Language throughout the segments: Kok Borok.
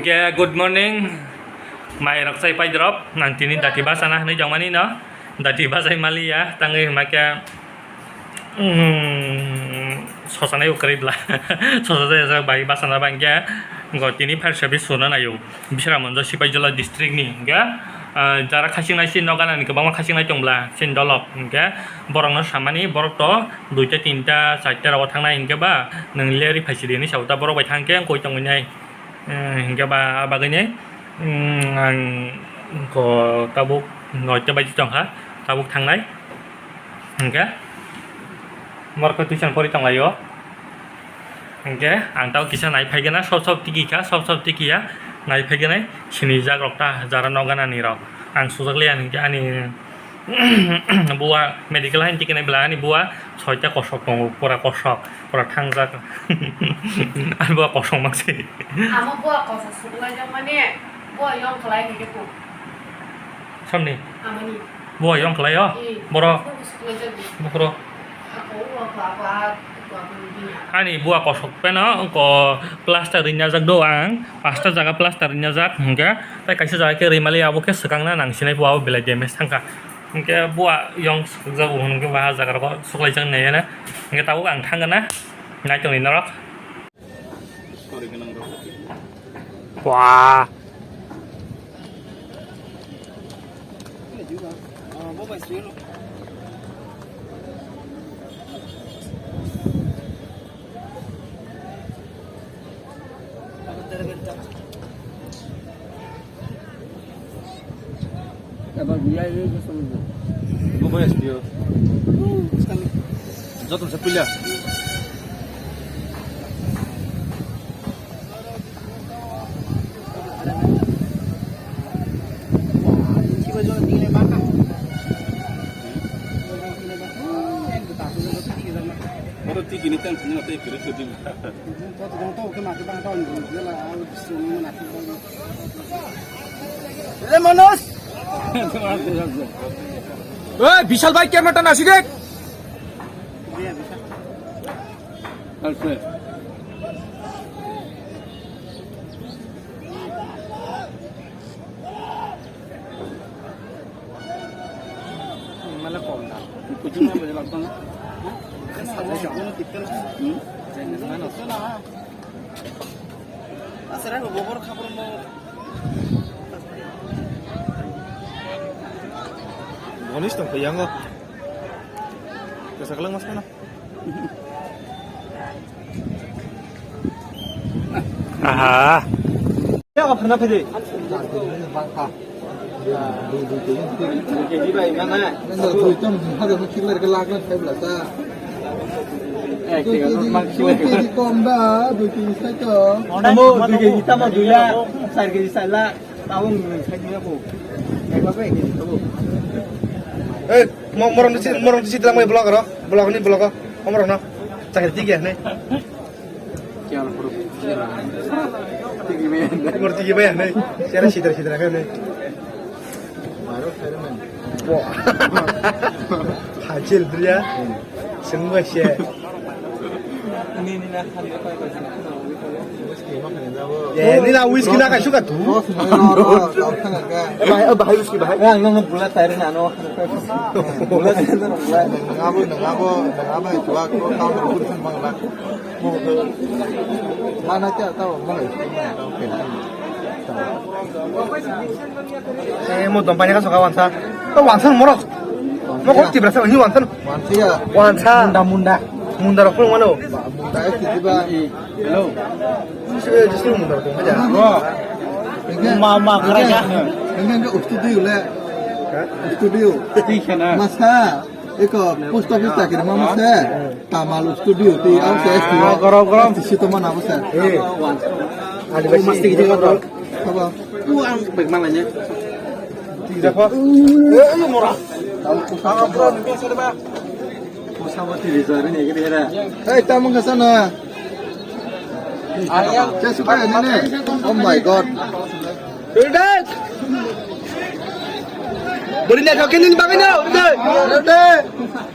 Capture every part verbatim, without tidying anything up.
Ke good morning, mai rok chai pai drop, nang tini dati bachana hinwi jongmani no, dati bachai maliya, tangwi hwnba khe, mm, sosanai ukwrwi bla, sosa jaya jak bai bachana bangkhe, go tini fire service suna nayo, Bisramganj Sipaijola district ni, hwnkhe, ah, jara khaching nai sini no ganani kwbangma khaching nai tong bla, sini dolok, hwnkhe borok no samani, borok to duita, tinta, charta rogo thangnai, hwnkhe ba nwng leri phaisidi hinwi sa o ta, borok bai thang khe koi tongwi nai. Eh, hingke ba, ah, bagwi ni, mm, ang ko tabuk noita baji tongkha, tabuk thangnai. Hingke morokhe tuition pori tonglaio. Hingke ang tabuk kisa nai phaigena, sob sob tiki kha, sob sob tiki ya, nai phaigena, sinijak rok ta, jara noganani rok. Ang sujak liya hingke ani Buwa medical hain tikinai bwla ani buwa soita kosok tongo, pura kosok, pura thangjak. Ani buwa kosok mangsi. Amo buwa kosok suklaijak mani, buwa yong khlai ni khe kuk. Samni? Amani. Buwa yong khlai o? Hmm. Boro? Buwa suklaijak ni. Bukhro? Ako uwa ko ako a, ako ako ni bini. Ani buwa kosok peno ko plaster rinajak do ang, pasta jaga plaster rinajak hingke. Tai kaisa jaga khe rimali abo khe swkang na nang sinai bo abo belai damage thangkha. Hingke buwa yong swkjak bo hwnke ba jaga rogo suklaijak nai na. Hingke tabuk ang thangkha na nai tongni norok. Wah. Joto se puila. Oro tiki ni tang phunuk tei kwrwi kwrwi. Joto jang tabuk khe mati bang tong jela. Re Manoj. Oi, Bishal bhai, camera ta nasi dek. Alfred. Mala kom da. Kuching ma bajal apang. Hmm? Asara ko bobor khapur mo. Bonis tong ko yango. Kasa kalang mas kana. Aha. Ya, apa pernah pede? Kom da, dui kg sai to. Tamo dui kg, tamo dui lakh, sar kg sai lakh. Tabuk nwng sai tongya bo. Ekla bai ekla tabuk. Eh, mo-, morong disi, morong disi tang bai vlog ro, vlog ni vlog o, morong no. Chakri tiki ya ne. Kya na puro. Tiki me. Mor tiki bai ya ne. Sera sidra sidra ka ne. Maro kare man. Bo. Hachil bria. Sengba se. Ni, ni na khan de pai pai. Eh, nila whisky na kaisuka tu. Bahai, oh, bahai whisky bahai. Ang nang bulat tayar na no. Bulat tayar na bulat. Nangabo, nangabo, nangabo itu aku tahu berbuat sama lah. Mana kya tahu, mana itu. Eh, mo dompanya ka soka wansa. To wansa morok. Mo ko tibra sa ni wansa. Wansa ya. Wansa. Munda, munda. Munda rok phung mano. Munda ya kiti ba. Hello. Sebe jisni munda rok phung aja. Bro. Ma, ma, kara ja. Enggak, enggak, studio le. Studio. Masa. Eko post office chakri ma masa. Tamal studio ti au se esti. Gorom, gorom. Esti sito mana masa. Eh. Adi masti gitu kan. Apa? Tu ang bagaimana nya? Tidak apa. Eh, murah. Tahu pusaka bro. Pusaka ti resort ni gini era. Hei, tamu ke sana. Saya suka ini nih. Oh my god. Udah. Beri nak kau kini pakai ni, udah. Udah.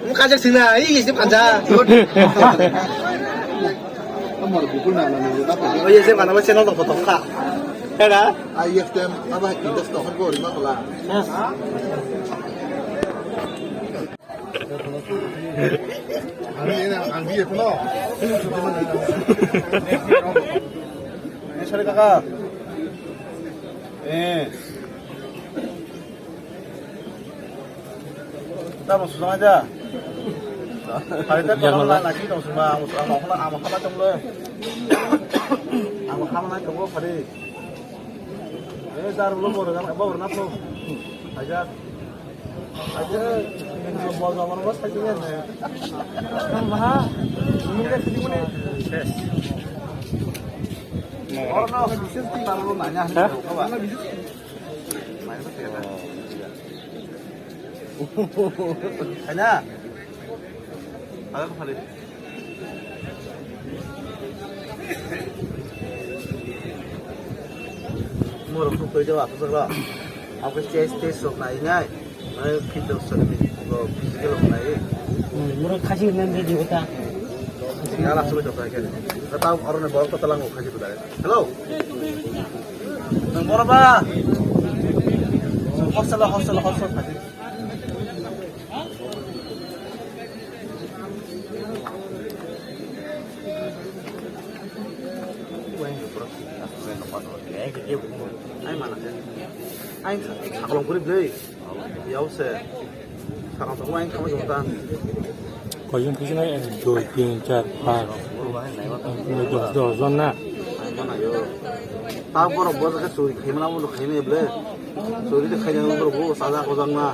Muka aja sini, ih, isi panjang. Nomor buku nak, nomor buku apa? Oh iya, saya mana masih nonton foto kak. Ai, F T M, aba, indas tohon ko rima kola. Ang ini, ang dia pun. Ini sari kakak. Eh. Tamo sujang aja. Hari tak kalau nak nasi dong semua, ang mau, ang mau, ang mau apa dong lo? Ang mau apa nak kau hari? Eh, dar belum baru nak, baru nak tuh. Aja. Aja. Mau zaman apa saja ya? Kan maha. Ini kan sedih mana? Orang nak bisnis tinggal lu nanya. Hah? Apa? Kanya? Ada kembali. Muruk tu koi jawa tu solo. Aku stage stage sok nai nai. Mai physical sok ni. Physical sok nai. Muruk khasi nan di di kota. Ngala sok sok nai kene. Kata orang ni bawa kota lang khasi tu dah. Hello. Nang bora ba? Hostel, hostel, hostel tadi. Ai mana? Ai, sakolong kuri dei. Yau se. Sakang tokma ang khamai jong tan. Koijon kisa nai, ek, dui, tin, char, panch, noi, dos, dos jon na. Ang mana yo. Ta borok bo jaga churi khaimana bo khaimani ble. Churi de khaimani borok bo saja ko jang na.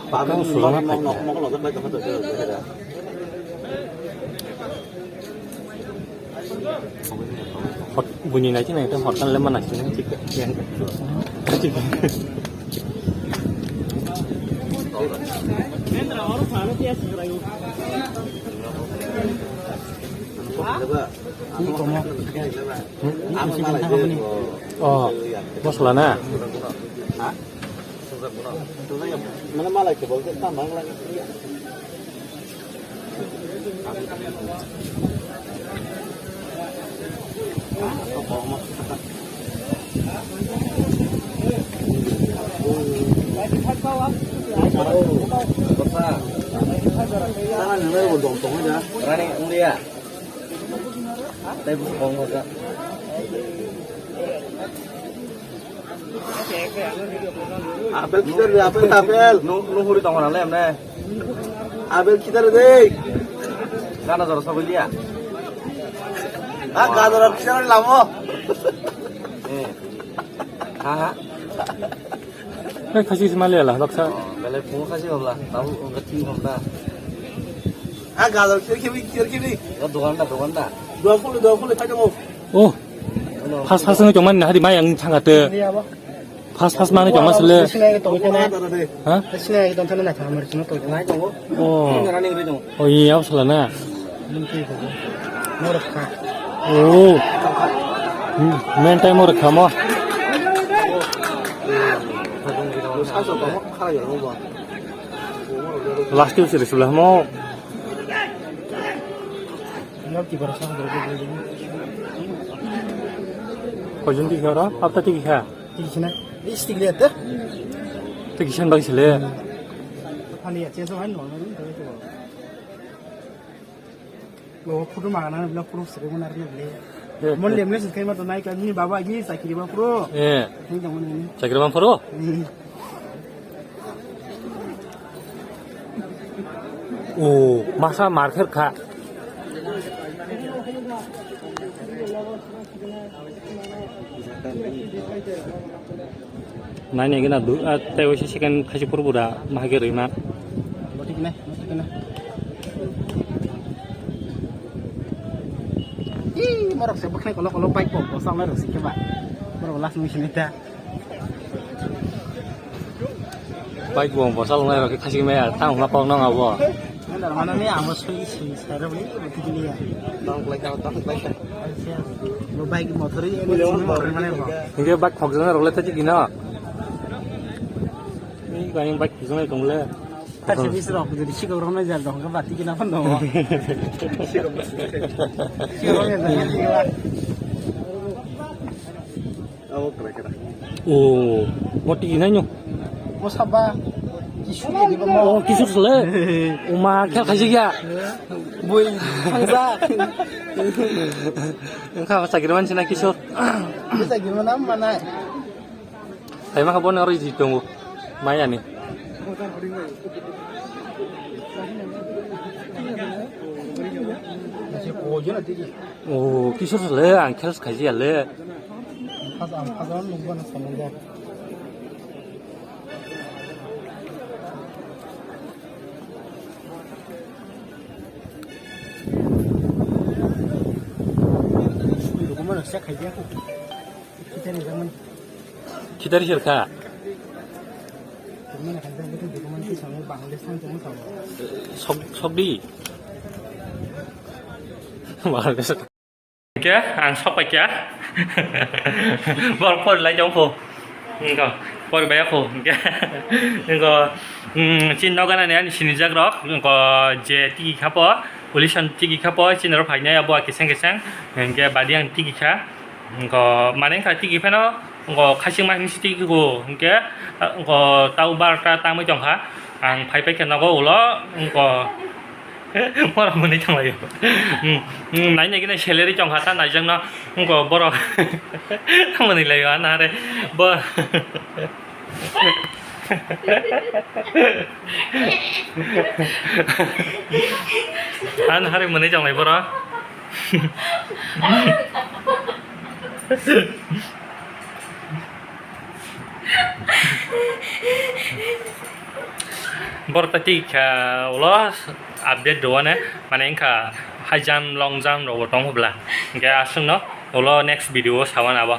Bakang sujana nok, nok, nok, nok, nok, nok, nok, nok, nok, nok, nok, nok, nok, nok, nok, Hot-, buini nai sini itu hotel le mana sini cik, yang cik. Oh, bosla na. Mana malai ke bol ke tambang lagi. Sana nilai bo dong tong aja. Rani ungria. Tei bo kong aja. Apel kider de, apel, apel. Nu, nu huri tong na le amne. Apel kider de. Gana jora sobiliya. Ah, gana jora kider lamo. Eh. Ha, ha. Hai khasi sima le la, laksa. Belai phungo khasi hobla, tabu ongka tin ghonta. Ah, gana jora kider kibi, kider kibi. Dogan da, dogan da. Dogan khule, dogan khule, khai tong. Oh. First, first wngwi tongmani nahadi mai ang thangate. First, first manwi tongma sile. Sinai tong thana. Ha? Sinai tong thana na thamar sino tong thana. Oh. Oh, iya, sala na. Morokha. Oh. Hmm, main time morokha mo. Last year sila mo. Koijon tiki oro? Hapta tiki kha? Tiki sina. Is tiki lihat deh. Tiki sen bagi sile. Ani ya, cheso han no, no, no. Lo photo magana, lo photo sere mo narne le. Mon lemle sik kai ma to nai ka ni baba gi sakiri ba pro. Eh. Thang jang ni. Sakiri ba pro? Hmm. O, masa market kha. Nai nai gana du, ah, tei waisa second khaisi purbo da, mahake rima. Botik nai, botik nai. Ih, morok se bwkhnai kolok kolok bike bo, bo sawnai rok se khe ba. Borok last mission ta. Bike bo bwsa longnai rok khe khachik maya tang hwnna kok nang abo. Nang mana ni amo sui sui sai rok ni tiki ni ya. Tang klai ka, tang klai ka. Bo bike motor i ene sini motor mane bo. Hingke bike khokjaknai rok le tei tiki no. Ni bike, bike khokjaknai tong le. Kasi bis rok jodi sikok rok nai jar dong ka ba tiki na phan dong. Sikok rok nai jar dong ka ba. Oh, kera, kera. Oh, bo twi naino. Mo saba, Kisu ni di mo. Oh, Kisu sele. Uma khel khaisi ya. Bui, thangsa. Engkha ba sagirman sina Kisu. Sagirman am mana. Hai ma kha bo na roi ji tongo. Maya ni. Oh, Kisu sele, ang khel khaisi ya le. Ang kha, ang kha, ang nukba na samung ba. Khitari sir kha. Sok, sok di. Bangladesh. Hingke ang sok paikha. Borok pori lai tong pho. Hingke pori bai pho. Hingke, hingke, mm, chini nogo nani ani sinijak rok. Hingke je tiki kha pho, police tiki kha pho, chini rok phainai abo keseng keseng. Hingke badi ang tiki kha. Hingke mane wngkha tiki phano. Ngo khachingma hinwi twi kho, hwnkhe, ngo tau barota tangwi tongkha. Ang phai phai khe nogo ulo, ngo mora mwnwi tonglaio. Hmm, hmm, nai nai khe nai salary tongkha, ta naijakno, ngo borok mwnwi laio, ano hare bo. Ano hare mwnwi tonglai borok. Borok ta twi kha ulo update rwani, mane wngkha high jump, long jump rokbo tongo bwla. Hwnkhe aswkno ulo next video o sawan abo.